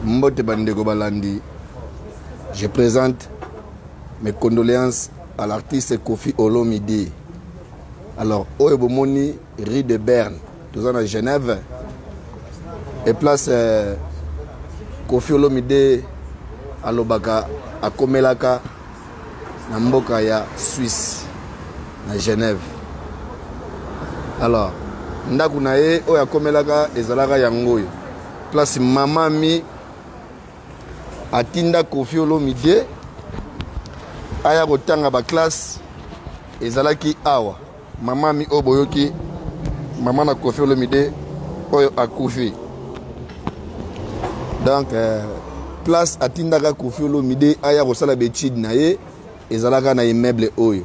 Mbote bandeko balandi, je présente mes condoléances à l'artiste Koffi Olomide. Alors oyo bomoni rue de Berne, toza na Genève et place Koffi Olomide alobaka akomelaka na mboka ya Suisse na Genève. Alors ndako na ye oyo akomelaka ezalaka yango oyo place mama mi atinda Koffi Olomide aya kotanga ba classe ezalaki awa. Mama mi oyo boyoki mama na Koffi Olomide oyo akufi. Donc place atindaka Koffi Olomide aya kosala ba étude na ye ezalaka na immeuble oyo.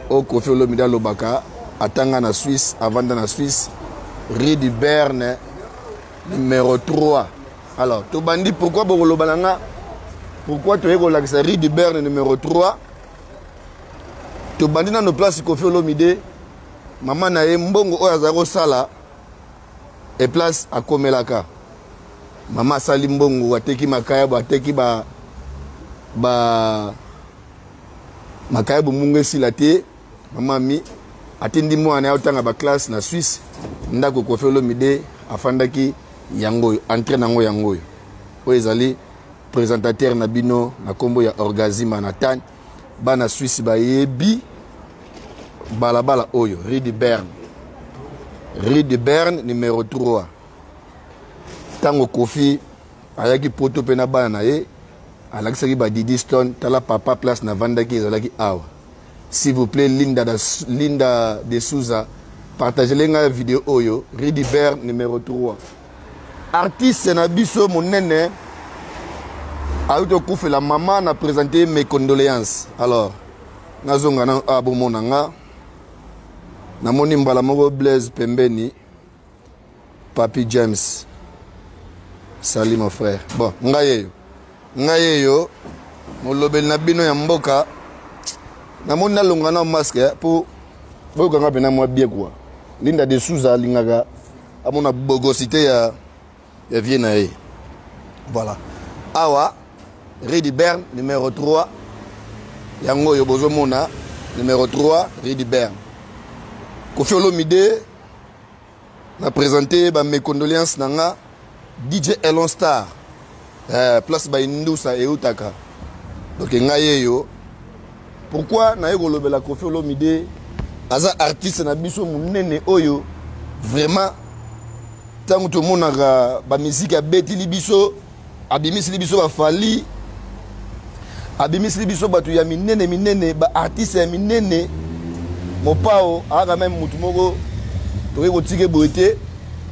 Oyo Koffi Olomide alobaka atanga na Suisse, avanda na Suisse, rue du Berne numéro 3. Alors tobandi, pourquoi bokoloba na nga pourquoi toye kolakisa rue du Berne numéro 3? Tobandi nano place Koffi Olomide mama na ye mbongo oyo azali kosala e place akomelaka. Mama asali mbongo, ateki makayabo, ateki ba makayabo, mbongo esila te. Mama mi atindi mwana ya otanga baclasse na Suisse. Ndako Koffi Olomide afandaki yango oyo, entrée nango yango oyo. Oyo ezali présentateur na bino na nkombo ya Orgazima Nathan. Bana Suisse bayebi balabala oyo, rue de Berne, rue de Berne numéro 3. Ntango Koffi ayaki Poto mpe na bana na ye, alakisaki badidi Stone: "Tala papa, place navandaki ezalaki awa." S'il vous plaît, Linda de Souza, partagez ngai vidéo oyo. Rue de Berne numéro 3, artiste na biso monene ayuti okufela mama, na présenter mes condoléances. Alors nazonga na a bomona nga namoni mbala moko Blaise pembeni, Papi James. Sali mon frère. Bon, ngai yeyo, ngai yeyo molobeli na bino ya mboka. Namoni nalonga na masque mpo boyokanga mpena mwa bien quoi. Linda de Souza alingaka amona bogosité ya vie na ye. Voilà, awa rue du Berne numéro 3, yango oyo bozomona, numéro 3 rue du Berne. Koffi Olomide, na présente ba mes condoléances na nga. DJ Elon Star, place baindusa eutaka. Donc ngai yeyo, pourquoi naye kolobela Koffi Olomide? Aza artiste na biso monene oyo vraiment ntango tomonaka bamiziki abetili biso, abimisili biso bafali, abimisili biso bato ya minene minene, baartiste ya minene. Mopao ayaka meme motu moko tokoki kotika boye te.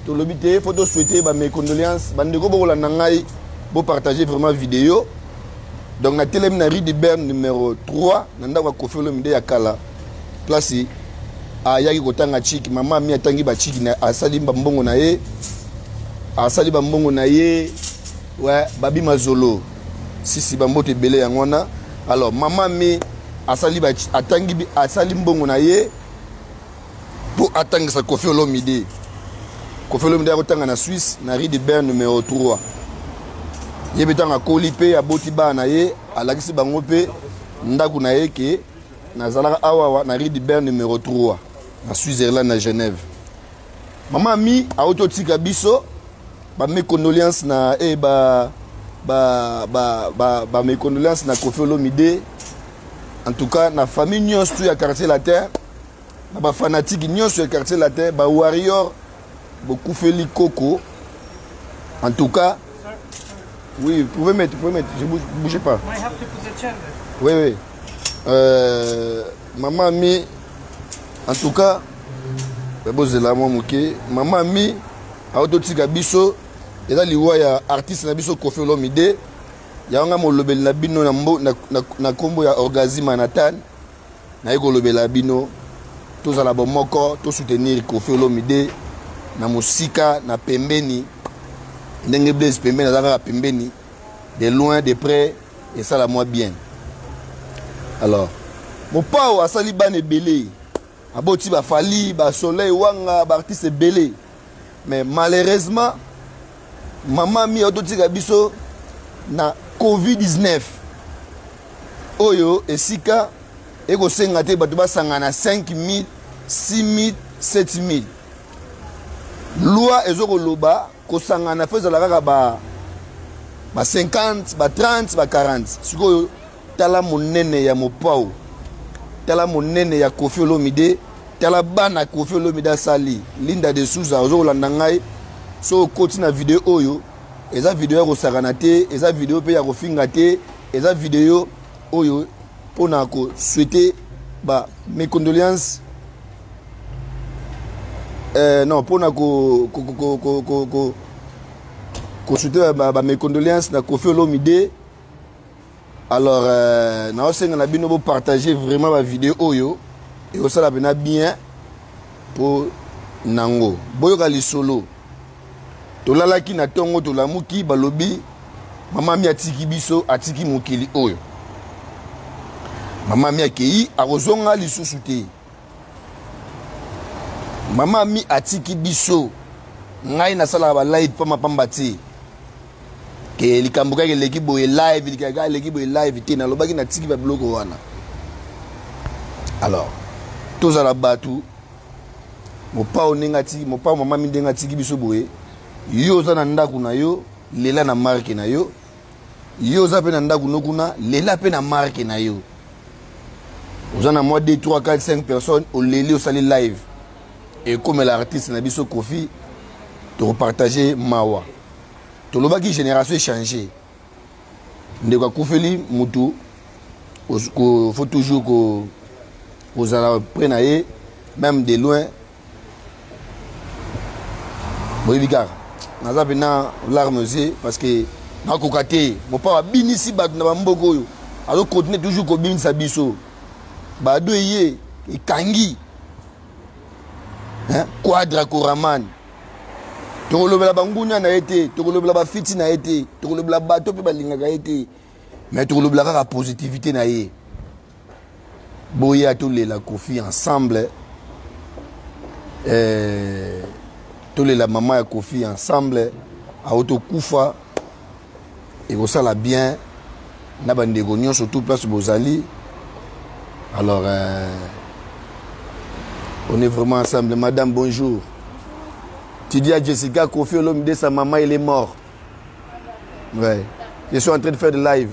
Tolobi te, faut tosouhaite bames condoléances. Bandeko bokolanda ngai, bopartage vraiment vidéo. Donc natelemi na rue de Berne numéro 3, na ndako ya Koffi Olomide ya kala, place ayaki kotanga chiki. Mama mi atangi bachiki, asali bambongo na ye, asali bambongo na ye. Ouais, babi mazolo sisi bamboto ebele yango wana. Alors mama mi asali, atangi, asali mbongo na ye mpo atangisa Koffi Olomide. Koffi Olomide akotanga na Suisse, na rue de Berne numéro 3. Ye mpe ntango akoli mpe aboti bana na ye, alakisi bango mpe ndako na ye ke nazalaka awawa na rue de Berne numéro 3 na Switzerland, na Genève. Mama mi auti otika biso, ba mes condoléances na e ba ba ba ba, ba mes condoléances na Koffi Olomide. En tout cas na famille nyonso tu ya Quartier Latin, na bafanatike nyonso ya Quartier Latin, bawarrior bokufeli koko. En tout cas, oui, vous pouvez mettre, vous pouvez mettre, je bouge, bougez pas. I have to put the chair there. Oui. Maman mi, en tout cas, bozela mwa moke. Mama mi aototika biso, eza liwa ya artiste na biso Koffi Olomide. Yango nga molobeli na bino na nkombo ya Orgazima Nathan, naye kolobela bino tozala bomoko, tosoutenir Koffi Olomide na mosika na pembeni, ndenge Blaise pembeni aza kaka pembeni, de loin, de près, esala mwa bien. Alors Mopao asali bana ebele, aboti bafali, basoleil wanga, baartiste ebele, mais malheureusement mama mi ototika biso. na covid-19 oyo esika ekosenga te bato basangana 5000 6000 7000. Loi ezokoloba kosangana fo ezala kaka ba 50, ba 30, ba 40. Sikoyo tala monene ya Mopao, tala monene ya Koffi Olomide, tala bana Koffi Olomide asali. Linda de Souza, ozokolanda ngai so okoti na video oyo, eza video ya kosakana te, eza video mpe ya kofinga te, eza video oyo mpona kosouhaiter ba mes condoléances, non, mpona ko ko ko ko ko ko kosouhaiter ba mes condoléances na Koffi Olomide. Alors naosenga na bino bopartage vraiment bavideo oyo, ekosala mpena bien mpo nango boyoka lisolo. Tolalaki na ntongo, tolamuki, balobi mama mi atiki biso, atiki mokili oyo. Mama mi akei, akozonga lisusu te. Mama mi atiki biso. Ngai nasalaka balive pamba pamba te ke likambo kaka eleki boye live, likambo kaka eleki boye live te. Nalobaki natiki babiloko wana. Alors tozala bato Mopao ndenge atiki Mopao, mama mi ndenge atiki biso boye. Yo oza na ndako na yo, lela na marke na yo. Yo oza mpe na ndako no kuna, lela mpe na marke na yo. Oza na mwa 2, 3, 4, 5 personnes, oleli, osali live, ekomela artiste na biso Koffi, tokopartage mawa. Tolobaki génération échange. Ndeko akufeli mutu, faut toujours kozala près na ye, même de loin. Boyebi kaka naza mpena larme yeux parce que nakoka te. Mopao abinisi bato na bamboka oyo, azokontinue toujours kobimisa biso. Bado eye ekangi Quadra Koraman. Tokolobela bangunya na ye te, tokolobela bafiti na ye te, tokolobela bato mpe balingaka ye te, mais tokolobela kaka positivité na ye. Boya tolela Koffi ensemble, tolela mama ya Koffi ensemble. Aotokufa, ekosala bien na bandeko nyonso tout place bozali. Alors on est vraiment ensemble. Madame, bonjour. Tu dis à Jessica, Koffi Olomide, sa maman, il est mort. Ouais, je suis en train de faire de live.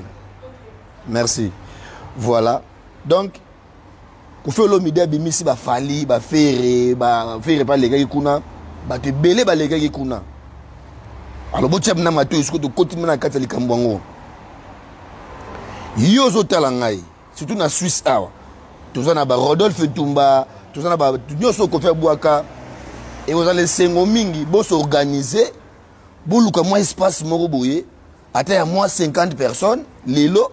Merci. Voilà, donc Koffi Olomide abimisi baFally, baFerre, baFerre balekaki kuna, bato ebele balekaki kuna. Alors botia na matoi, soki tokoti na kati ya likambo yango, yo ozotala ngai surtout na Suisse awa, toza na baRodolphe Ntumba, toza na bato nyonso Koffi abwaka. Ekozala esengo mingi bosorganize, boluka mwa espace moko boye, ata ya mwa 50 personnes lelo,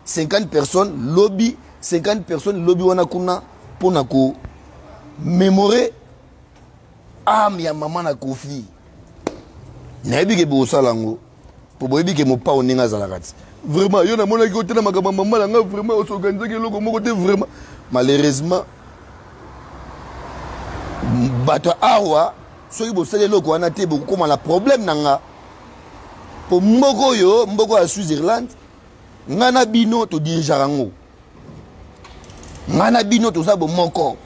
50 personnes lobi, 50 personnes lobi wana kuna, mpona komémorer âme ya mama na Koffi. Nayebi ke bokosala yango po boyebi ke Mopao ndenge azalaka ti. Vraiment, yo namonaki yo te na makambo ya mama na nga. Vraiment, osorganisaki eloko moko te. Vraiment, malheureusement, bato awa, soki bosali eloko wana te, bokokóma na problème na nga, po mboka oyo, mboka ya Switzerland, ngai na bino todirigeaka yango, ngai na bino toza bomoko.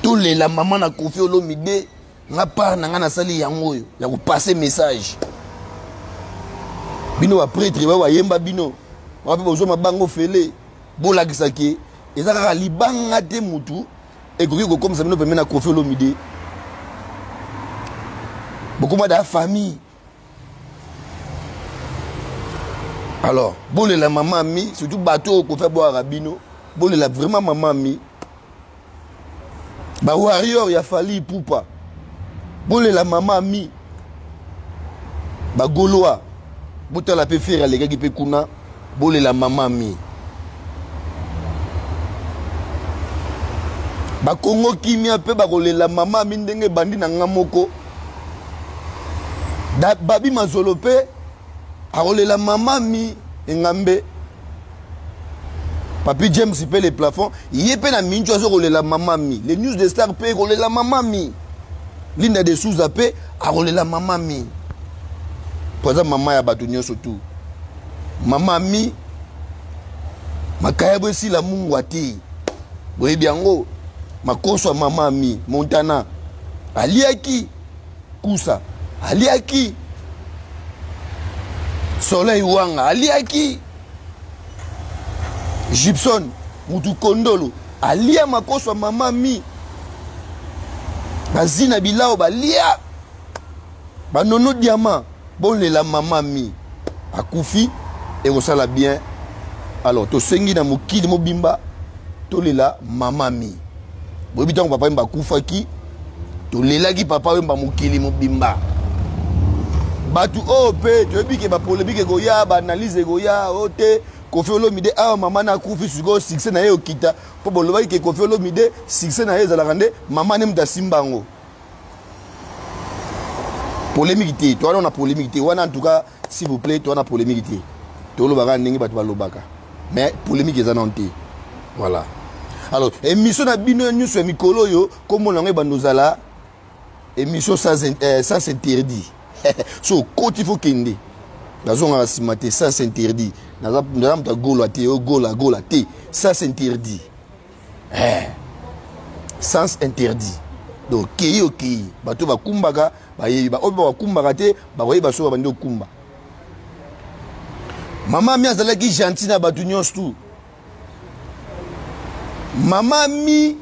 Tolela mama na Koffi Olomide. Nga part na ngai nasali yango oyo ya kopase message. Bino baprêtre ba bayemba, bino wana mpe bozwa mabango fele, bolakisaki eza kaka libanga te. Mutu ekoki kokomisa bino pembe na Koffi Olomide, bokoma da famille. Alors bolela mama mi, surtout bato oyo Koffi abwakaka bino, bolela vraiment mama mi. Bawarrior ya Fally Ipupa, bolela mama mi. Bagaulois, botala mpe Ferre alekaki mpe kuna, bolela mama mi. Bakongo kimia mpe bakolela mama mi ndenge ebandi na nga moko. Babi Mazolo mpe akolela mama mi. Engambe Papi James mpe le plafond, ye mpe na mintu azo kolela mama mi. Le News de Star mpe kolela mama mi. Linda de Souza mpe akolela mama mi. Po aza mama ya bato nyonso tu. Mama mi makayabo esila mungwa te. Boyebi yango makoso ya mama mi Montana aliaki kusa aliaki Soleil Wanga aliaki Gibson mutu kondolo alia makoso ya mama mi bazina bilao balia banono diamant bolela mama mi akufi ekosala bien. Alors tosengi na mokili mobimba tolela mama mi. Boyebi ntango papa Wemba akufaki, tolelaki papa Wemba mokili mobimba. Bato oyo mpe toyebi ke bapolemike ekoya, baanalyse ekoya, oyo te Koffi Olomide awa mama na akufi, sikoyo succès na ye okita, mpo bolobaki ke Koffi Olomide succès na ye ezalaka nde mama nde moto asimba yango. Polémique te, towana na polémique te wana. En tout cas, s'il vous plaît, towana polémique te, tolobaka ndenge bato balobaka, mais polémique eza nano te. Voilà. Alors émission na bino nyonso ya mikolo oyo, komona yango ebanda ozala émission sans interdit. So okoti fo kende, nazongaka nsima te. Sans interdit, naza moto agola te, ogola gola te, sans interdit. Sens interdit. Donc okei, okei, bato bakumbaka bayebi, baoyo bakumbaka te bakoyeba soki babandi okumba. Mama mi azalaki gentil na bato nyonso tu. Mama mi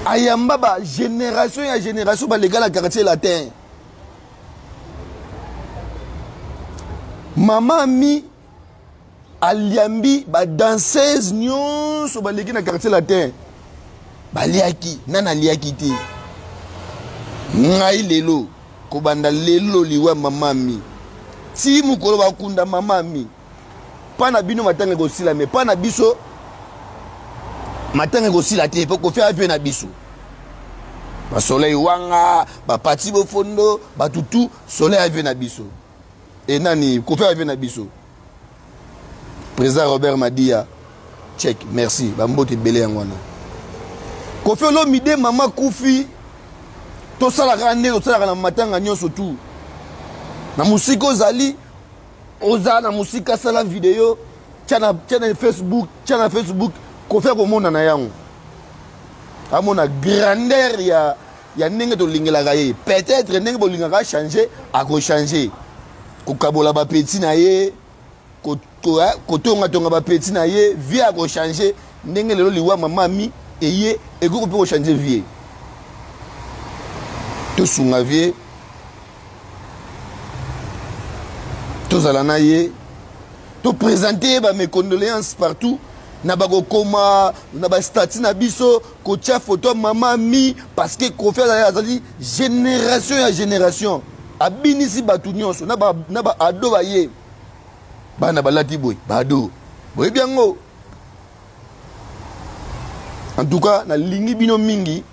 ayamba ba génération ya génération baleka na Quartier Latin. Mama mi aliambi ba danseuse nyonso baleki na Quartier Latin, baliaki nani aliaki te. Ngai lelo, kobanda lelo liwa mama mi ti mokolo bakunda mama mi, mpa na bino matanga ekosila, me mpa na biso matanga ekosila te, mpo Koffi avie na biso. Basoleil Wanga, bapati bofondo, batutu soleil avie na biso. E nani Koffi avie na biso? Président Robert Madia check, merci, bambote ebele. Yango wana Koffi Olomide mama kufi, tosalaka nde tosalaka na matanga nyonso tu. Na mosika ozali, oza na mosika, sala video, tia na Facebook, tia na Facebook. Koffi akomona na yango, amona grandeur ya ndenge tolingelaka ye. Peut-être ndenge bolingaka achange, akochange kokabola bapeti na ye, kotongatonga bapeti na ye. Vie akochange ndenge lelo liwa mama mi eye, ekoki mpe kochange vie. Tosunga vie, tozala na ye, toprésente ye bames condoléances partout na bakokoma na bastati na biso, kotia photo ya mama mi, parce que Koffi azali génération ya génération, abinisi bato nyonso na baado baye bana balati boye, baado boyebi yango. En tout cas, nalingi bino mingi,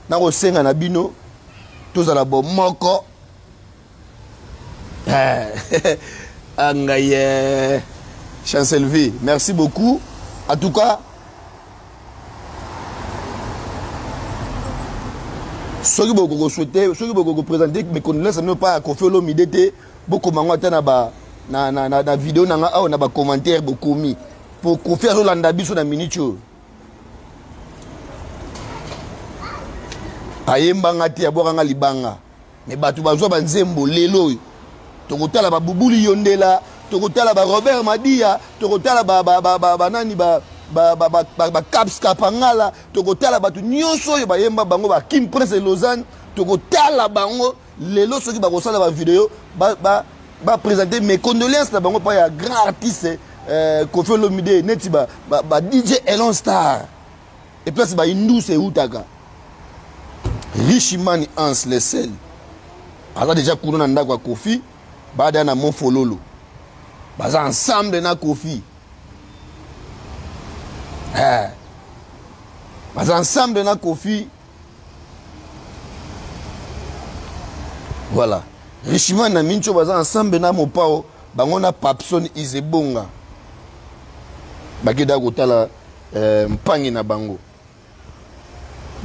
nakosenga na bino tozala bomoko. Angaye Chancelvi, merci beaucoup. En tout cas, soki bokoki kosouhaite, soki bokoki koprésente mes condoléances bino pa ya Koffi Olomide te, bokoma yango ata na ba na video na nga awa na bacommentaire, bokomi po Koffi azolanda biso na minute oyo. Ayembanga te, abwakanga libanga, me bato bazwa banzembo lelo oyo. Tokotala babubuli yondela, tokotala ba Robert Madia, tokotala banani, bacaps Kapangala, tokotala bato nyonso oyo bayemba bango, bakim Prince de Lausanne, tokotala bango lelo soki bakosala bavideo, baprésente mes condoléances na bango mpa ya grand artiste Koffi Olomide, neti ba DJ Elon Star et place bahindus eutaka. Richimani Hans Lesel aza déjà kuna na ndako ya Koffi, bada na Mofololo baza ensemble na Koffi, baza ensemble na Koffi. Voilà, Richimani na Mincho baza ensemble na Mopao, bango na Papson Izebonga bakenda kotala mpangi na bango.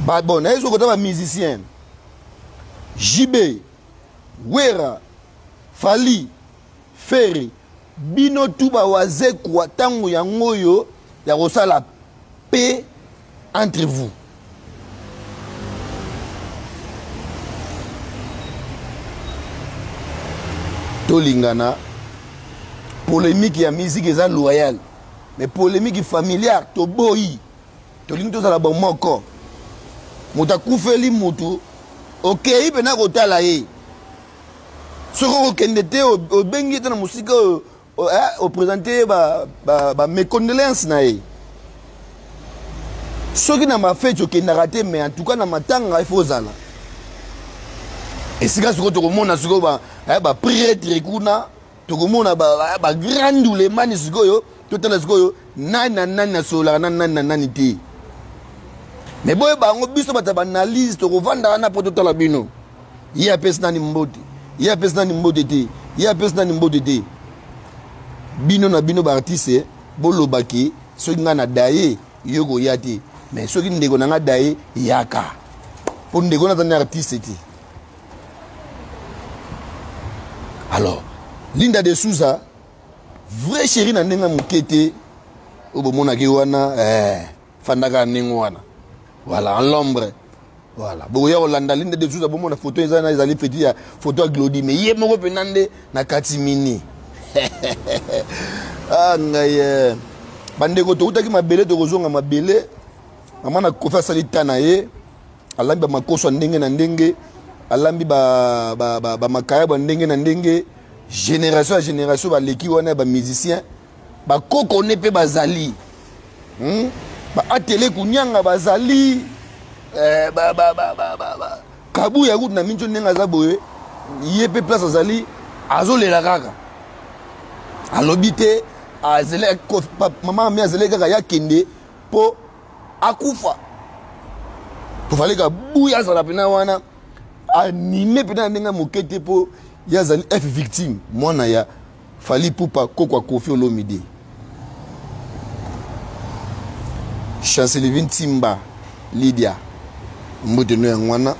Ba, bon, naye soki kota bamusicien JB. Wera, Fally, Ferre, bino tout ba wazekwa tango yango oyo ya kosala paix entre vous. Tolingana, polémique ya musique eza loyale, mais polémique familiale toboyi. Tolingi tozala bomoko. Moto akufeli motu, okei mpena kotala ye. Soki okokende te, obengi ye te na mosika oyo, opresente ye ba mes condoléances na ye. Soki na mafeti okendaka te, mais en tout cas na matanga il faut ozala. Esika sikoyo tokomona sikoyo ba prêtre kuna, tokomona ba grand ndulemani sikoyo, totala sikoyo nani na nani asololaka na nani na nani te. Mais boyeba yango, biso bato ya ba analyse tokovanda wana po totala bino. Ye apesi nani mbote, ye apesi nani mbote te, ye apesi nani mbote te. Bino na bino ba artiste bolobaki soki nga na daye yo koya te, mais soki ndeko na nga daye yaka, po ndeko na zani artiste te. Alors Linda de Souza vrai chérie na ndenge moke te, oyo bomonaki wana, fandaka ndenge wana, voilà, en l'ombre. Voilà, bokoya kolanda Linda de Souza, bomona photo eza na ezali petit ya photo ya Glody, mais ye moko pena nde na kati mini. Ah ngai bandeko tokutaki mabele, tokozonga mabele. Mama na Kofi asali ta na ye, alambi ba makoso ya ndenge na ndenge, alambi ba makaya ba ndenge na ndenge, génération ya génération baleki wana ya ba musicien, ba koko ne pe bazali. Ba atele kunyanga bazali, ba, ba, ba, ba, ba, ba. Kabuya kutu na minjo ndenge aza boye, ye pe place azali, azolela kaka. Alobi te, azele, ko, pa, mama mi azele kaka ya kende po akufa. Tofale Kabuya azala pena wana, anime pena ndenge moke te po ye azali F victime, mwana ya Fally Ipupa, koko ya Koffi Olomide. Chancelivine Timba Lydia mbote no yango wana.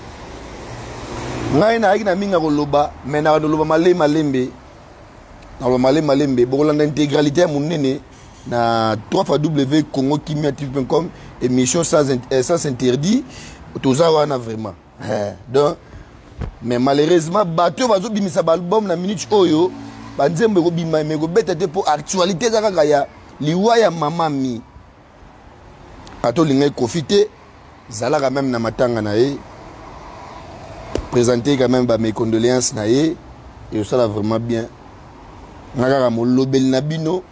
Ngai nayaki na mingi ya koloba, mais na koloba malembe malembe, na koloba malembe malembe, bokolanda intégralité ya monene na trois fois W Congo Kimia T V point com, émission sans interdit, toza wana vraiment. Donc, mais malheureusement bato oyo bazobimisa ba album na minute oyo, ba nzembo ekobima, mais ekobeta te po actualité eza kaka ya liwa ya mama mi. Ata olingaki Koffi te, zalaka même na matanga na ye, présenter quand même ba mes condoléances na ye, et osala vraiment bien. Nga kaka molobeli na bino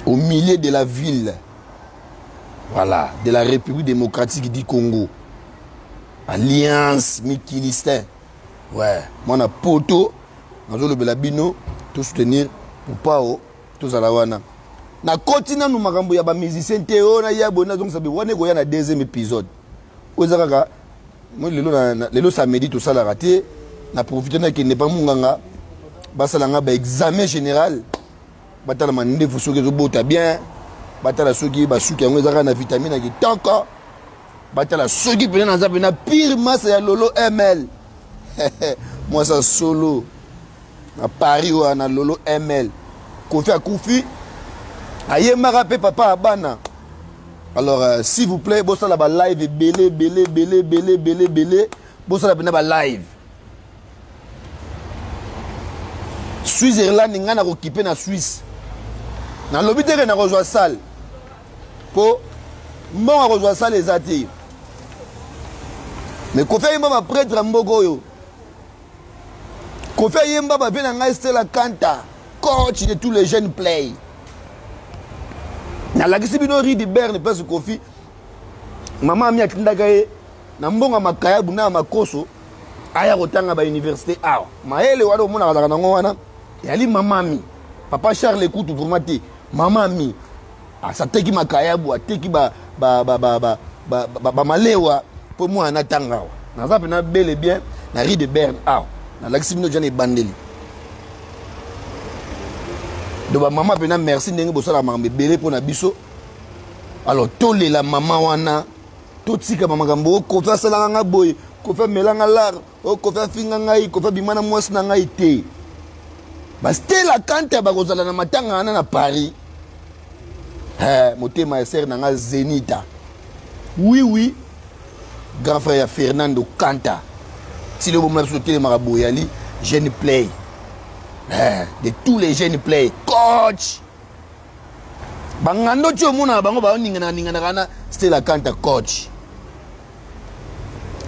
au milieu de la ville, voilà, de la République démocratique du Congo, Alliance Mikilistin. Ouais, moi na poto, nazolobela bino, to soutenir Mopao, tozala wana. Na koti nanu makambo ya ba musicien te, oyo na ya boye, nazongisa be, wana ekoya na deuxième épisode. Oyo eza kaka, moi, lelo na, na, lelo samedi tosalaka te, na profiter na kende pa munganga, basala nga ba examen général, batala mandefu soki ezobota bien, batala soki basuki yango ezaka na vitamine ya kitoko, batala soki pena naza pena pire masse ya Lolo ML. Mwasa solo na Paris wana Lolo ML. Koffi akufi, ayembaka pe papa ya bana. Alors, s'il vous plaît, bosala ba live ebele, ebele, ebele, ebele, ebele, ebele, bosala pena ba live. Switzerland nga na kokipe na Suisse. Nalobi te ke nakozwa salle. Po mbongo akozwa salle eza te. Mais Koffi ayemba ba prêtre ya mboka oyo. Koffi ayemba ba vie na ngai Stella Kanta, coach de tous les jeunes play. Nalakisi bino Rue du Berne place Koffi. Mama ami atindaka ye na mbongo ya makayabu na ya makoso aya kotanga ba université awa. Mayele wana omonaka azalaka nango wana yali mama ami. Papa Charles Ekutu vraiment te. Mama ami asateki makayabu, ateki ba malewa po mwana natanga awa. Naza pena bel et bien na Rue de Berne awa. Nalakisi bino jana ebandeli. Donc ba mama pena merci ndenge bosala makambo ebele pona biso. Alors tolela mama wana, totika ba makambo oyo Koffi asalaka nga boye. Kofi amelanga lar, o oh, Kofi afinga ngai, Kofi abima na mwasi na ngai te. Bastela Kanta bakozala na matanga wana na Paris. Eh, motema ya sere na nga Zenita. Oui oui, grand frère ya Fernando Kanta. Tilo bomona biso totelemaka boyali jeune play. Eh, de tous les jeunes play coach bangando ti omonaka bango baoninganaka ninganaka na Stella Kanta coach.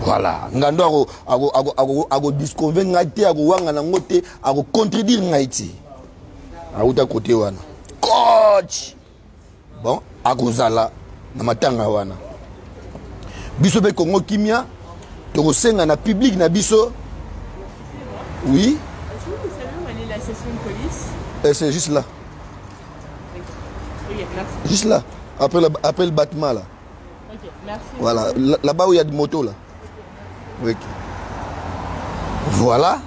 Voilà, ngando ako ako ako ako disconvaincre ngai te, akowanga nango te, ako contredire ngai te. Auta côté wana. Coach. Bon, akozala na matanga wana. Biso pe Congo kimia tokosenga na public na biso. Oui. Est-ce que vous savez où aller la station de police? Eh, c'est juste là. Okay, merci. Juste là, après le bâtiment là. Ok, merci. Voilà, là-bas où il y a des motos là. Ok. Voilà.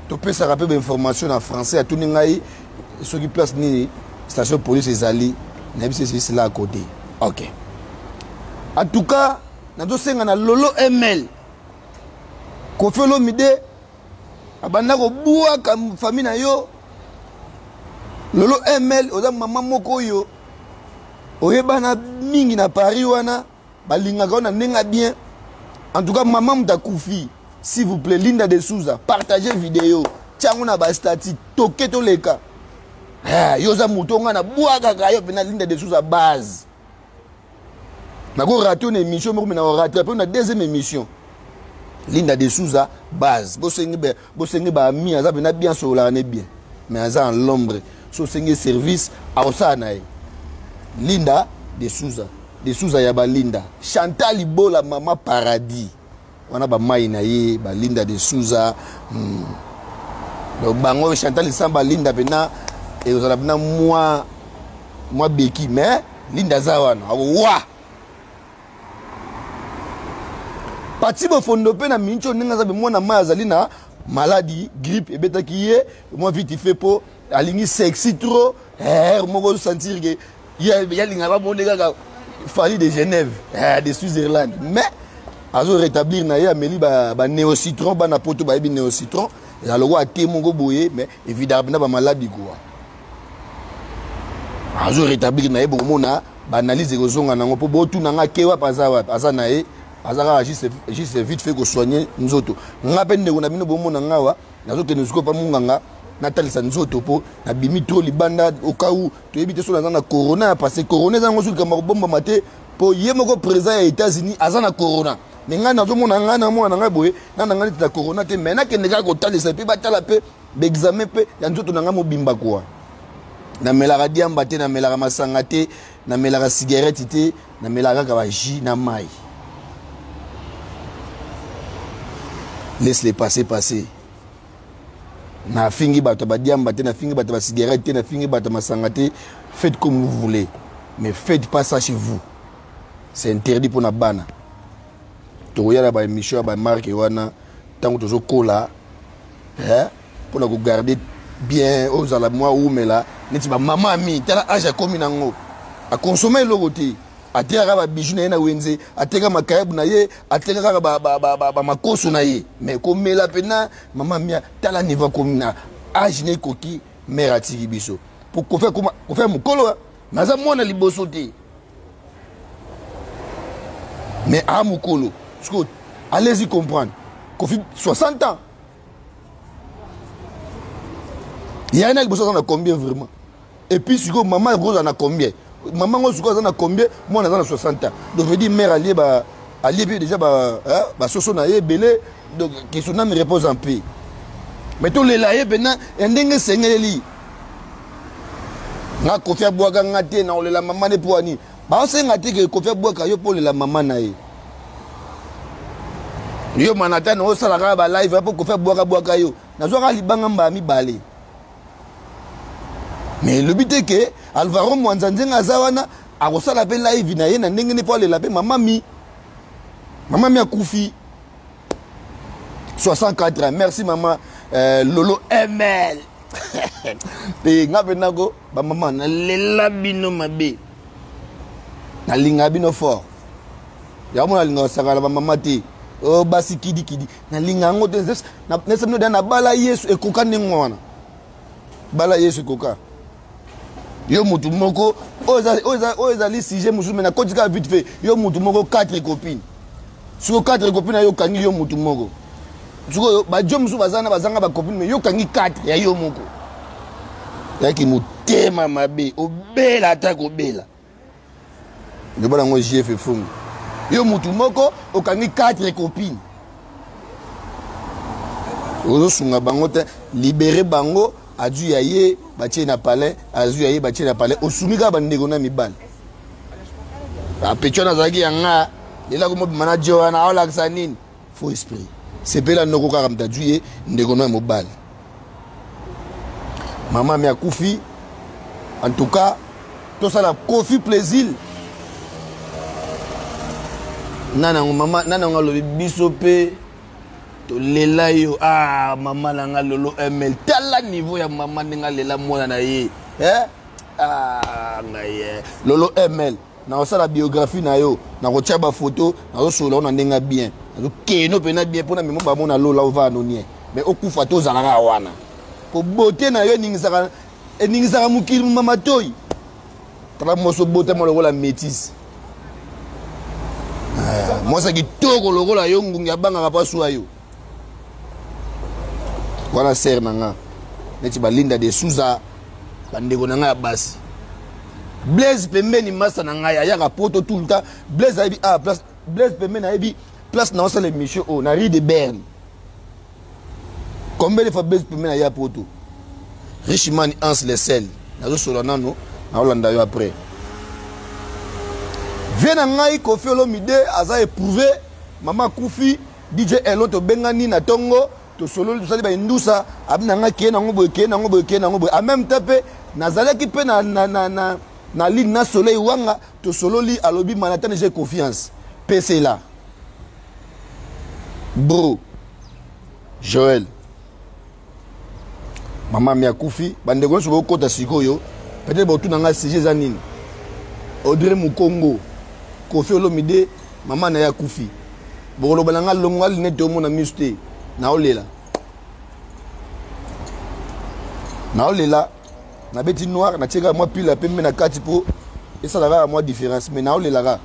topesaka mpe bainformation na français atuni ngai soki place nini station police ezali nayebi se ezali là à côté. Ok, en tout cas nazosenga na Lolo ML, Koffi Olomide abanda kobwaka famille na yo. Lolo ML, oza mama moko oyo oyebana mingi na Paris wana, balingaka yo na ndenge bien. En tout cas mama moto akufi, s'il vous plaît, Linda de Souza, partagez vidéo, tiango na ba statut, toke toleka. Eh, yo oza moto nga na bwakaka yo mpena Linda de Souza base. Nako rater une émission moko, mais na rattraper na deuxième émission. Linda de Souza base. Bosengi be, bosengi ba ami aza pena bien sololaka ne bien. Mais aza en l'ombre. So sengi service aosala na ye. Linda de Souza. De Souza ya ba Linda. Chantal Ibola mama paradis. Wana ba mai na ye ba Linda de Souza. Donc bango Chantal Samba Linda pena et ozala pena moi moi beki mais Linda za wana wa Pati Bofondo pe na mincho ndenge aza be mwana mai azali na maladie grippe ebetaki ye moi vite fait po alingi sexy trop, eh, moko sentir que ya linga ba monde kaka Fally de Genève, eh, de Switzerland, mais azo rétablir na ye ameli ba néocitron, bana poto bayebi néocitron eza lokola te moko boye, mais évidemment na ba maladie quoi. Azo rétablir na ye, bokomona ba analyse ekozonga nango po botuna nga ke wapi aza, wapi aza na ye, aza kaka juste vite fait ko soigner nzoto. Nga pe ndeko na bino bomona nga wa nazokende sikoyo pa munganga natalisa nzoto po nabimi trop libanda au cas où toyebi te soki naza na corona, parce que corona eza yango soki likambo ya kobombama te, po ye moko président ya États-Unis aza na corona. Mais ngai nazomona ngai na mwana na ngai boye na na ngai neti na corona te, mais nakende kaka kotalisa mpe batala mpe baexamen mpe ya nzoto na ngai mobimba kwa. Namelaka diamba te, namelaka masanga te, namelaka cigarette te, namelaka kaka ba jus na mai. Laisse les passer passer. Nafingi bato ba diamba te, nafingi bato ba cigarette te, nafingi bato masanga te. Faites comme vous voulez, mais faites pas ça chez vous, c'est interdit pour na bana. Tokoya na ba émission ya ba marque wana ntango tozokola, eh, mpona kogarder bien ozala mwa umela neti ba mama ami. Tala age akomi nango, akonsome eloko te, atekaka ba bijou na ye na wenze, ateka makayabu na ye, ateka kaka bamakoso na ye, mais komela mpena mama mia, tala niveau akomi na age na ekoki. Mare atiki biso po Kofi mokolo naza mwana liboso te, mais a mokolo sikoyo, allez-y comprendre. Kofi 60 ans yai na liboso aza na combien vraiment? Et puis sikoyo mama akozala na combien? Mama ngo sikoyo aza na combien? Mwana aza na 60 ans, donc veut dire mère alie ba alie mpe déjà basoso na ye ebele. Donc que son âme repose en paix, mais tolela ye mpena ya ndenge esengeleli. Nga Kofi abwaka nga te na kolela mama ne mpo ani baosenga te ke Kofi abwaka yo mpo olela mama na ye. Yo manatane osala kaka balive mpo Kofi abwaka bwaka yo, nazwaka libanga mbala mibale, mais elobi te ke Alvaro Mwanza nzenga aza wana akosala mpe live na ye na ndenge nde mpo alela mpe mama mi. Mama mi akufi 64 ans. Merci mama, Lolo ML te nga mpe nako bamama nalela bino mabe, nalinga bino fort. Yango mona nalinga kosakana bamama te. Oh, basi kidikidi nalinga yango te. Nesa bino da nabala Yesu ekoka ndenge wana, bala Yesu ekoka. Yo mutu moko oyo ezali sujet mosusu, me nakoti kaka vite fait. Yo mutu moko 4 copines, sikoyo 4 copines na yo okangi yo mutu moko. Sikoyo bajo mosusu baza na bazanga bacopine, me yo okangi 4 ya yo moko. Yaki motema mabe, obela ata kobela. Loba nango JF Efongo, yo mutu moko okangi 4 copines, ozosunga bango te. Libere bango, azwi ya ye batie na palais, azwi ya ye batie na palais. Osungi kaka bandeko na mibali. Apecho nazalaki ya nga lelo akomobima na jo wana, aolakisa nini? Faux esprit. Sepela noko kaka moto azwi ye ndeko no ya mobali. Mama mi akufi. En tout cas tosala Kofi plaisir. Nani yango mama, nani yango alobi biso mpe tolela yo. Ah, mama na nga Lolo ML, tala niveau ya mama ndenge alela mwana na ye, eh? Ah, ngai eh. Lolo ML, nakosala biographie na yo, nakotia bafoto, nazosolola yo na ndenge ya bien, nazokeno mpena bien mpona memo bamona lola ovaa nonie. Mais okufa te, ozalaka wana po bote na yo eningisaka, eningisaka mokili moma matoi. Tala mwasi obotama lokola métise, mwasi ya kitoko lokola yo, ngungi abangaka mpo aswa yo wana. Sere na nga neti balinda de Souza, bandeko na ngai ya basi, Blaise pembeni, masa na ngai ayaka poto tout le temps. Blaise ayebi, ah, place Blaise pembeni ayebi place na osala émission oyo na rue de Berne. Combien de fois Blaise pembeni aya poto? Richman Hans le sel, nazosola nano, naolanda yo après. Vie na ngai Kofi Olomide aza éprouvé, mama akufi. DJ Elon, tobengani na ntongo, tosololi, tosali baindusa abi na ngai kee nango boye, kee nango boye, kee nango boye. En même temps mpe nazalaki mpe na, na, na, na, na ligne na Soleil Wanga, tosololi, alobi Manhattan j'ai confiance pesela bro Joël. Mama mi akufi. Bandeko nyonso bokota sikoyo, peut-être botuna ngai sujet eza nini. Audrey Mukongo, Kofi Olomide mama na ye akufi. Bokoloba na ngai longo linete omona miso te. Naolela, naolela, nabeti noir, natie kaka mwa pile ya pembe na kati mpo esala kaka mwa différence, mais naolela kaka.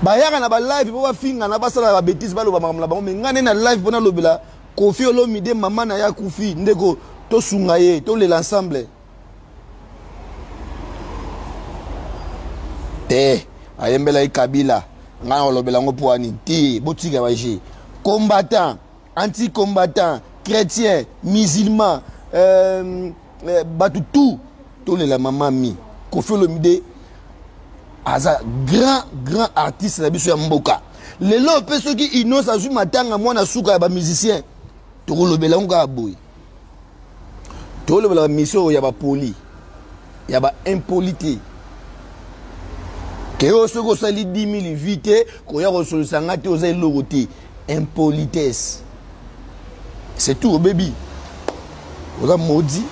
Bayaka na balive mpo bafingana, basalaka babétise, baloba makambo na bango, mais ngai nde na live mpo nalobela Kofi Olomide, mama na ye akufi. Ndeko, tosunga ye, tolela ensemble te. Ayembelaki Kabila, ngai nakolobela yango mpo wani te. Botika baje combattant, anti combattant, chrétien, musulman, bato tout, tolela mama mi. Kofi Olomide aza grand grand artiste na biso ya mboka. Lelo mpe soki Inos azwi matanga, mwana suka ya bamusicien, tokolobela yango kaka boye. Tokolobela bamission oyo ya bapoli, ya baimpoli te. Ke oyo soki osali 10 000 vie te, koya kosolisa nga te, oza eloko te. Impolitesse, c'est tout. Obebi, oza maudit.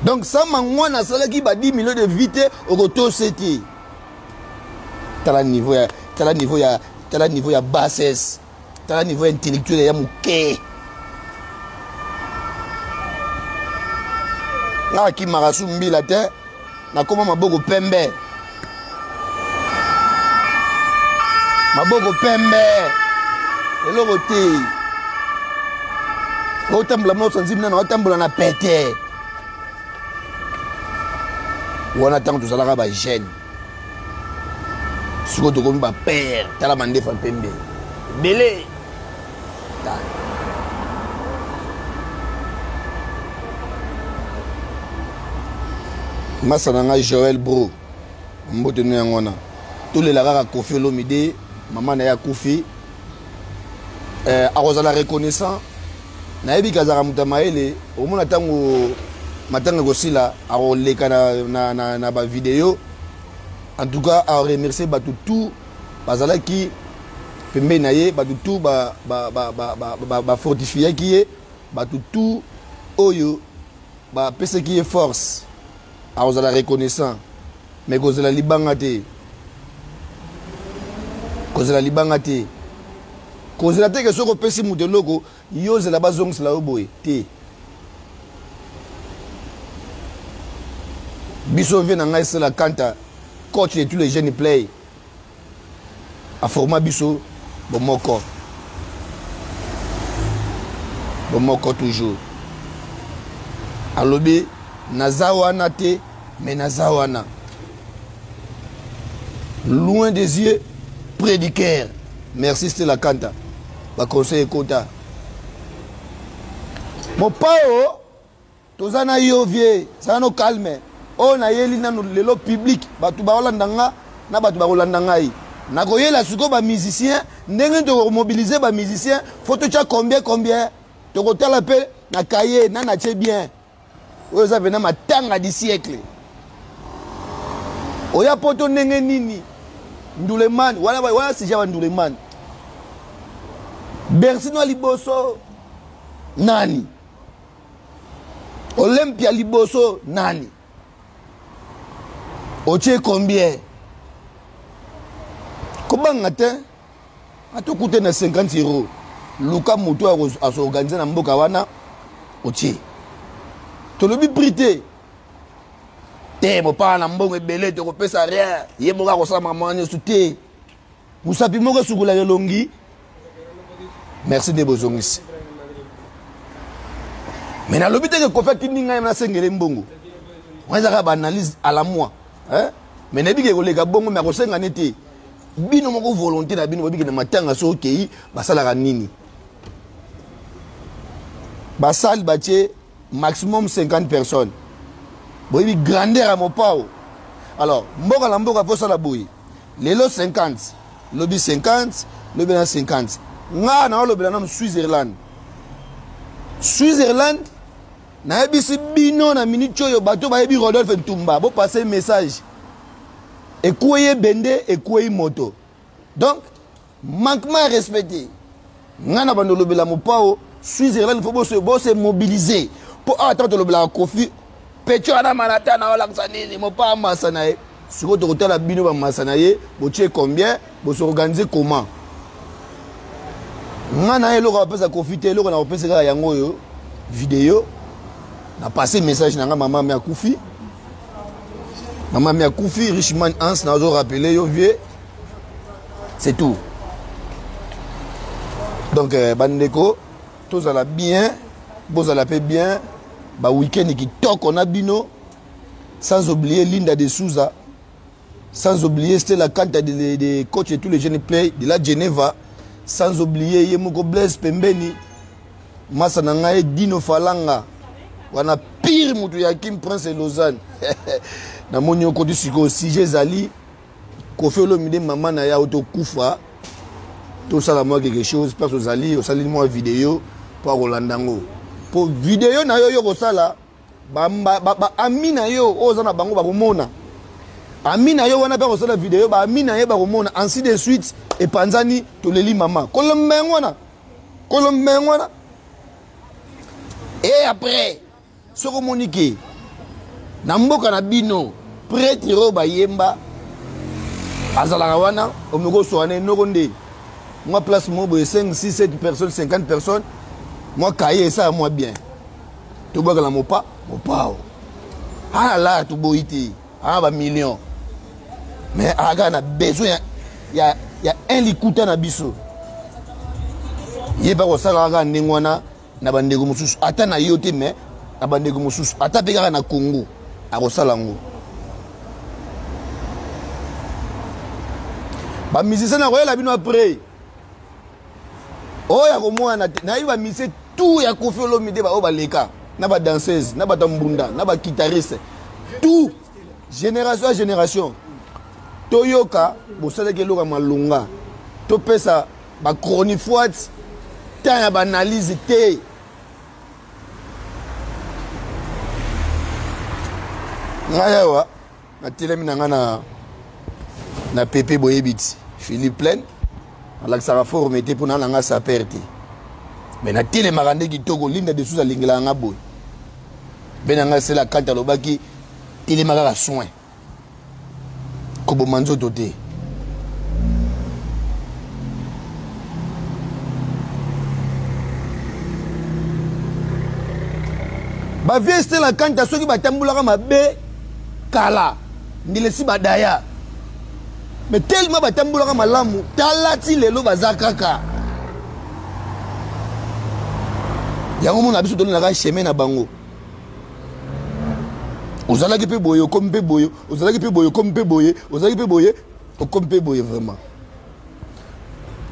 Donc sama mwana asalaki ba 10 millions de vie te, okotose te. Tala niveau ya, tala niveau ya, tala niveau ya bassesse, tala niveau intellectuel ya moke. Nga akimaka su mbila te, nakoma maboko pembe, maboko pembe, eloko te. Otambola moso nzimbi nano, otambola na pete wana. Ntango tozalaka bajeune, sikoyo tokomi bapere. Tala mandefa pembe ebele. Masa na ngai Joel Bro, mbote no yango wana. Tolela kaka Kofi Olomide, mama na ye akufi. Akozala reconnaissant, nayebi ke azalaka moto ya mayele. Omona ntango matanga ekosila, akoleka na, na, na, na bavideo. En tout cas aremercie bato tout bazalaki pembeni na ye, bato tout bafortifiaki ye, bato tout oyo bapesaki ye force. Akozala reconnaissant. Mais kozela libanga te, kozela libanga te, kozela te ke soki opesi moto eloko, yo ozela bazongisela yo boye te. Biso vie na ngai esala kanta coach de tous les jeunes play aforma biso bomoko, bomoko toujours. Alobi naza wana te, mais naza wana loin des yeux, près du cœur. Merci Stella Kanta, baconseil ekota mopao. Toza na yo vie, zala no calme. Oyo nayeli nanu lelo public, bato baolanda nga na bato bakolanda ngai. Nakoyela sikoyo ba musicien, ndenge tokomobilize ba musicien, fo totya combien combien, tokotala mpe na cahier na natie bien. Oyo eza pena matanga du siècle. Oya poto ndenge nini? Nduleman wana, wana sujet ya Nduleman. Bercy no liboso nani? Olympia liboso nani? Otie combien? Kobanga te, atokute na 50 euro. Luka moto azoorganize na mboka wana, otie. Tolobi prix te te, mopaa na mbongo ebele tokopesa rien, ye moko akosala makambo wana nyonso te. Mosapi moko esukolaka elongi. Merci nde bozongisi. Me nalobi te ke Kofi atindi ngai nasengele mbongo wana, ezaka baanalyse à la moi, hein? Me nayebi ke koleka bongo, me akosenga ne te. Bino moko volonté na bino, bobiki na matanga so okei basalaka nini? Basale batie maximum 50 personnes, boyebi grandeur ya mopao. Alors mboka na mboka posala boye, lelo 50, lobi 50, lobi na 50. Nga naolobela nanu Switzerland. Switzerland, nayebisi bino na minute oyo, bato bayebi Rodolphe Ntumba, bopase message. Ekwei ebende, ekwei moto, donc manquement ya respecte. Ngai na bando olobela mopao Switzerland, fo bose bose mobiliser mpo awa ntango tolobelaka Kofi pecho wana manata na olakisa nini mopao amasa na ye. Sikoyo tokotala bino bamasa na ye, botie combien, bosorganize comment. Ngai na ye eloko apesa Kofi te, eloko na kopesa kaka yango oyo video na passe message na ngai. Mama mi akufi, mama mi akufi. Richman Hans, nazo rappeler yo vieux, c'est tout. Donc bandeko, tozala bien, bozala mpe bien, baweekend kitoko na bino. Sans oublier Linda de Souza, sans oublier Stella Kanta de coach et tous les jeunes play de la Geneva, sans oublier Yemoko Blaise pembeni, masa na ngai Dino Falanga wana pire mutu ya Kim Prince et Lausanne. Namoni okoti sikoyo sujet ezali Koffi Olomide, mama na ya otokufa, tosala mwa quelque chose place ozali, osali mwa video mpo akolanda yango, mpo video na yo yo kosala baami ba, ba, na yo oyo oza na bango bakomona, ami na yo wana mpe akosala video, baami na ye bakomona, ainsi de suite. Epanzani, toleli mama kolomba yango wana, kolomba yango wana. Et après soki omoni ke na mboka na bino prêtre oyo bayemba azalaka wana, omeki osoka na enoko nde mwa place moko boye 5 6 7 personnes, 50 personnes, mwa kaye esala mwa bien, tobwakela mopa mopao ala toboyi te, aa bamillion, mais aka na besoin ya un likuta na biso. Ye mpe akosala kaka ndenge wana na bandeko mosusu, ata na yo te, mais na bandeko mosusu, ata mpe kaka na Congo akosala yango. Bamusicien nakoyela bino après oyo akomona te. Nayebi bamusicien tout ya Koffi Olomide, baoyo baleka na badanseuse, na bato ya mbunda, na baguitariste, tout génération ya génération. Toyoka bosalaki eloko ya malonga, topesa bachronifoite temps ya baanalyse te. Ngai awa natelemi na ngai na pepe, boyebi ti Philippe Plein alakisaka forme te mpona na ngai saper te, me natelemaka nde kitoko. Linda de Souza alingelaka nga boye mpe na ngai sela kante alobaki telema kaka soin. Koboma nzoto te. Ba vieux Stella Kanta soki batambolaka mabe kala ndele si badaya mais tellement batambolaka malamu tala ti lelo baza kaka yango mona biso tolingaka chemin na bango. Ozalaki mpe boye, okomi mpe boye, ozalaki mpe boye, okomi mpe boye, ozalaki mpe boye, okomi mpe boye. Vraiment,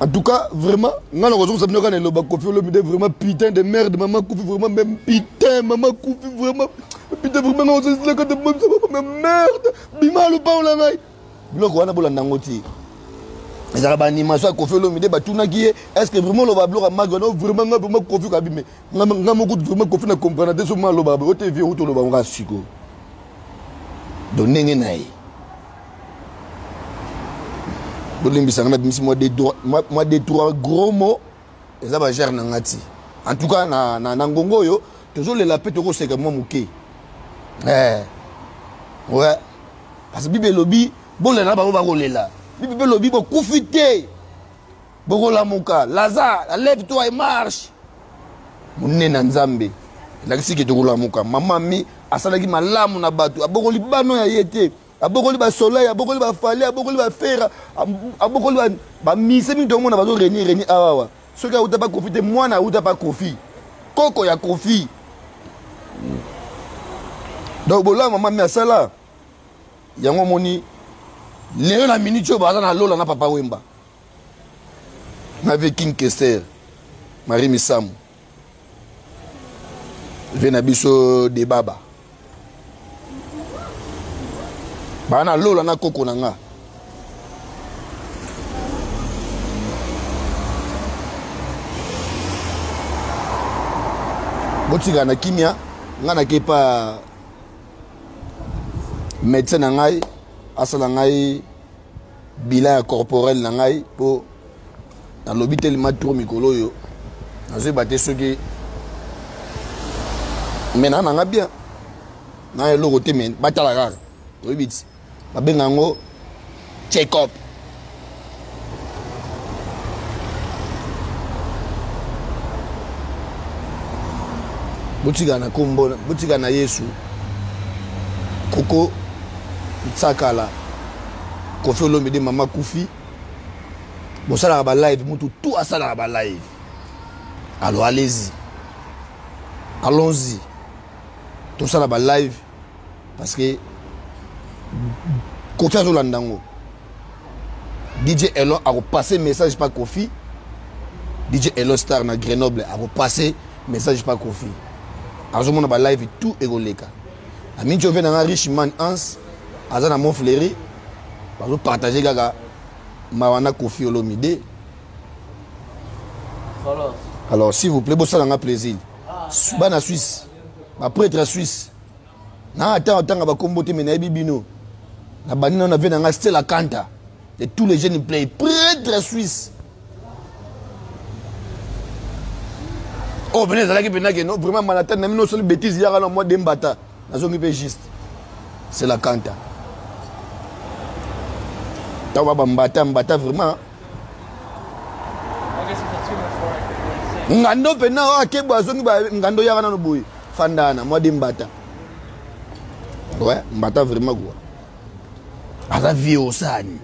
en tout cas, vraiment, nga na kozongisa bino kaka na eloba Koffi Olomide. Vraiment, putain de merde, mama kufi, vraiment, même putain, mama kufi, vraiment, putain, vraiment, nga ozosilaka te, merde, bima lopango na ngai. Biloko wana bolanda yango te, ezalaka baanimation ya Koffi Olomide. Batunaki ye: est ce que vraiment oloba biloko ya magi wana? Vraiment, nga vraiment Koffi kabime, nga moko vraiment Koffi na comprendre te. So ma alobaka boye ote vie outi oloba ngo sikoyo. Donc ndenge na ye, bolimbisanga, nabimisi mwa deux trois gros mots, eza bagere na nga ti. En tout cas, na ngongo oyo tozolela mpe tokoseka mwa moke. Ouais, parce que Bible elobi bolela na bango bakolela. Bible mpe elobi bokufi te, bokolamuka. Lazare, lève toi et marche. Monene na Nzambe elakisi ke tokolamuka. Mama mi asalaki malamu na bato, abokoli bano ya ye te, abokoli basoleil, abokoli bafale, abokoli bafera, abokoli bamise mingi. Tokomona bazo reni reni awawa. Soki auta pa Kofi te, mwana auta pa Kofi, koko ya Kofi. Donc bolamu mama mi asala yango, omoni lelo na minute oyo baza na lola na Papa Wemba na ve King Kester, Marie Misamu, ve na biso de baba baa na lola na koko na nga. Botikala na kimia. Nga nake pa médecin na ngai, asala ngai bilan ya corporel na ngai, mpo nalobi telema trop mikolo oyo, nazoyeba te soki me naa nanga bien na eloko te. Me batala kaka, oyebi ti babenga yango check up. Botikala na kombo, botikala na Yesu. Koko Ntsakala, Koffi Olomide, mama kufi. Bosalaka balive, mutu tu asalaka balive. Alors allez-y, allons-y, tosala balive, parce que Koffi azolanda yango. DJ Elon akopasse message pa Koffi. DJ Elon Star na Grenoble akopasse message pa Koffi, azomona balive tout ekoleka. Na minti ove nanga Rich Man Hans aza na Montfleury, bazopartage kaka mawa na Koffi Olomide. Alors s'il vous plaît, bosalanga plaisir, bana Suisse, baprêtre ya Suisse, na ata otanga bakombo te, me nayebi bino na bandi nano na vie na nga Stella Kanta de tous les jeunes play, prêtre suisse oyo pene ezalaki mpena ke no vraiment malata na mino osali bétise, yaka na mwa dembata, nazongi mpe juste. C'est la Kanta ntango ba bambata mbata vraiment ngando mpena oyo akebo azongi ngando, yaka nano boye, fanda na mwa de mbata. Ouais, mbata vraiment quoi, aza vie osani.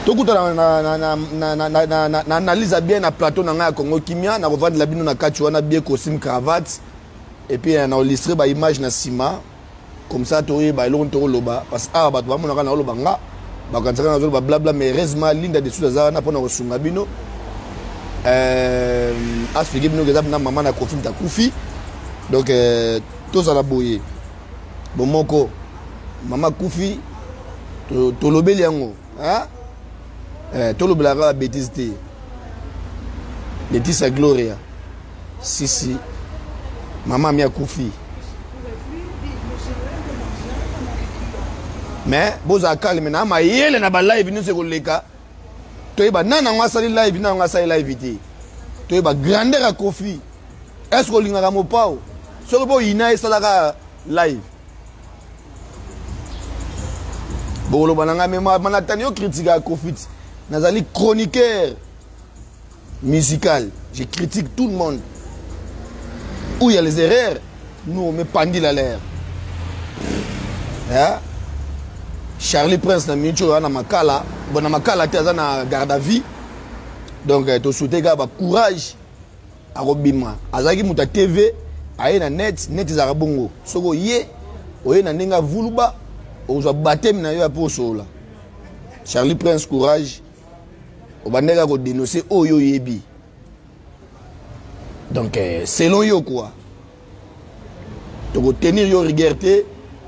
Tokutana na analyse ya bien na plateau na ngai ya Congo Kimia. Na kovandela bino na kati wana bien, costume, cravate, et puis na illustre baimage na nsima, comme ça toyeba eloko tokoloba, parce que awa bato bamonaka na oloba, nga bakanisaka nazoloba blabla. Mais heureusement Linda Dessous aza wana mpona kosunga bino, explique bino eza na mama na Kofi akufi. Donc tozala boye bomoko. Mama kufi, tolobeli yango, tolobelaka kaka bétise te. Letisa Gloria sisi, mama mi akufi, mais bozala calme na mayele na balive nyonso ekoleka. Toyeba nani yango asali live, nani yango asali live te. Toyeba grandeur ya Kofi. Est ce que olingaka Mopao? Soki mpo oyina, esalaka. live. Bokoloba na ngai me manatani yo critique ya Koffi. Nazali chroniqueur musical. Je critique tout le monde. Où il y a les erreurs, nous on met pendule à l'air. Hein? Charlie Prince na minute oyo na makala, bon na makala te aza na garde à vie. Donc euh, to souhaiter kaka ba courage akobima. Azalaki moto ya TV, aye na net, net ezalaka bongo. Soki oye, oye na ndenge avuluba, okozwa baptême na yo ya po osolola. Charlie Prince courage. Obandaki ko dénoncer oyo oyebi. Donc euh, selon yo quoi. Toko tenir yo rigueur te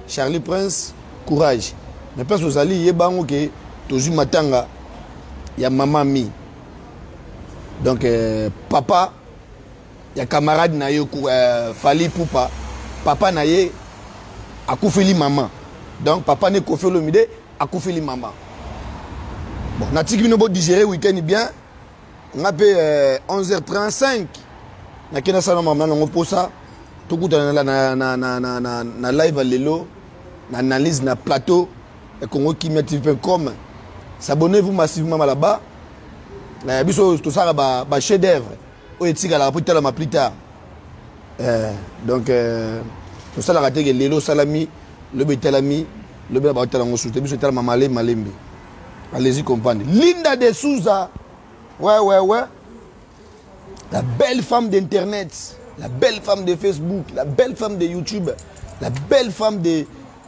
Charlie Prince courage. Mais place ozali yeba yango ke tozwi matanga ya mama mi. Donc euh, papa ya camarade na ye euh, Fally Ipupa, papa na ye akufeli mama. Donc papa ne Koffi Olomide akufeli mama. Bon, natiki bino bo digérer week-end bien. Nga pe euh, 11h35 nakei nasala mama nango mposa tokutana na, na, na, na, na, na, na live ya lelo na analyse na plateau ya Congo Kimia TV.com. S'abonnez-vous massivement là-bas. Na biso tosala ba, ba chef d'œuvre oyo etikalaka mpo etalama plus tard. Eh, donc euh, tosalaka te ke lelo osalami lobi etalami lobi na baotala yango susu te biso etalama malembe malembe. Allez-y comprendre. Linda de Souza. Ouais, ouais, ouais. La belle femme d'Internet, la belle femme de Facebook, la belle femme de YouTube, la belle femme de,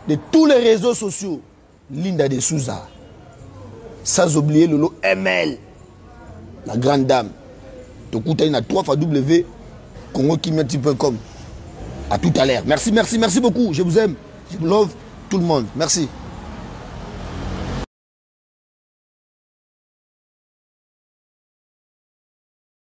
de tous les réseaux sociaux. Linda de Souza. Sans oublier Lolo ML, la grande dame. Tokutani na 3 fois W congokimia.com. À tout à l'heure. Merci, merci, merci beaucoup. Je vous aime. Je vous love tout le monde. Merci.